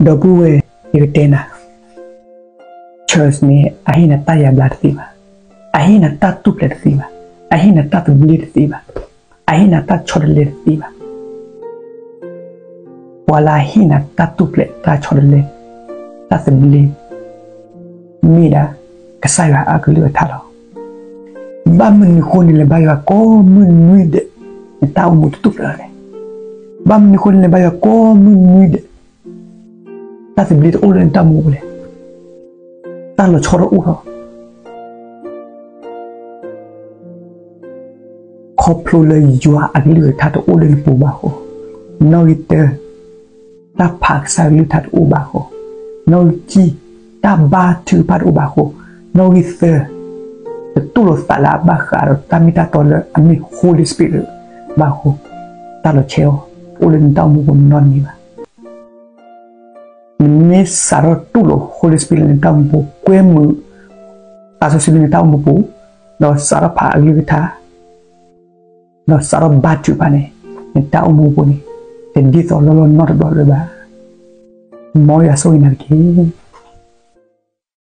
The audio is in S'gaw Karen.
ဒီပုၢ်ဝဲၢ်, ယကတဲနၤ, church န့ၣ် အဟ့ၣ်နၤတၢ်ယါဘျါတသ့ဘၣ်, အဟ့ၣ်နၤတၢ်ထူၣ်ဖျဲးတသ့ဘၣ်, အဟ့ၣ်နၤတၢ်သဘျ့တသ့ဘၣ်, အဟ့ၣ်နၤတၢ်ဆီတလဲတသ့ဘၣ်. ပှၤလၢအဟ့ၣ်နၤတၢ်ထူၣ်ဖျဲး တၢ်ဆီတလဲ တၢ်သဘျ့ မ့ၢ်ဒၣ် ကစၢ်ယွၤအကလုၢ်ကထါလီၤ. ဘၣ်မနုၤဃိန့ၣ်လဲၣ် ဘါယွၤကိးမုၢ်နွံဒဲး နတၢ်အိၣ်မူတထူၣ်ဖျဲးလဲၣ်. ဘၣ်မနုၤဃိန့ၣ်လဲၣ် ဘါယွၤကိးမုၢ်နွံဒဲး တၢ်သဘျ့တအိၣ်လၢနတၢ်အိၣ်မူပူၤလဲၣ်. တၢ်လီၤဆီတအိၣ်ထီၣ် ခီဖျိလၢယွၤအကလုၢ်ကထါတအိၣ်လၢနပူၤဘၣ်အဃိ, နီၣ်ဂံၢ်တၢ, တၢ်ဖးကစၢ်ကလုၢ်ကထါတအိၣ်ဘၣ်အဃိ, နီၣ်ဂံၢ်ခံ, တၢ်ဘါထုကဖၣ်တအိၣ်ဘၣ်အဃိ, နီၣ်ဂံၢ်သၢ, တတူၢ်လိာ်သးလၢအဘၣ်ဃးဒီးတၢ်မ့ၢ်တၢ်တီလၢအမ့ၢ် Holy Spirit ဘၣ်အဃိ, တၢ်လီၤဆီတအိၣ်လၢနတၢ်အိၣ်မူပူၤနီတမံၤဘၣ်. နမ့ၢ်စးထီၣ်တူၢ်လိာ် Holy Spirit လၢနတၢ်အိၣ်မူပူၤ, ကွဲမုာ်သးစီဆှံလၢနတၢ်အိၣ်မူပူၤ, ဒီးစးထီၣ်ဖးအကလုၢ်ကထါ, ဒီးစးထီၣ်ဘါထုကဖၣ်န့ၣ်, နတၢ်အိၣ်မူပူၤန့ၣ် တဒ်သိးလီၢ်လီၢ်နီတဘျီလၢၤဘၣ်. မ်ယွၤဆိၣ်ဂ့ၤနၤတက့ၢ်.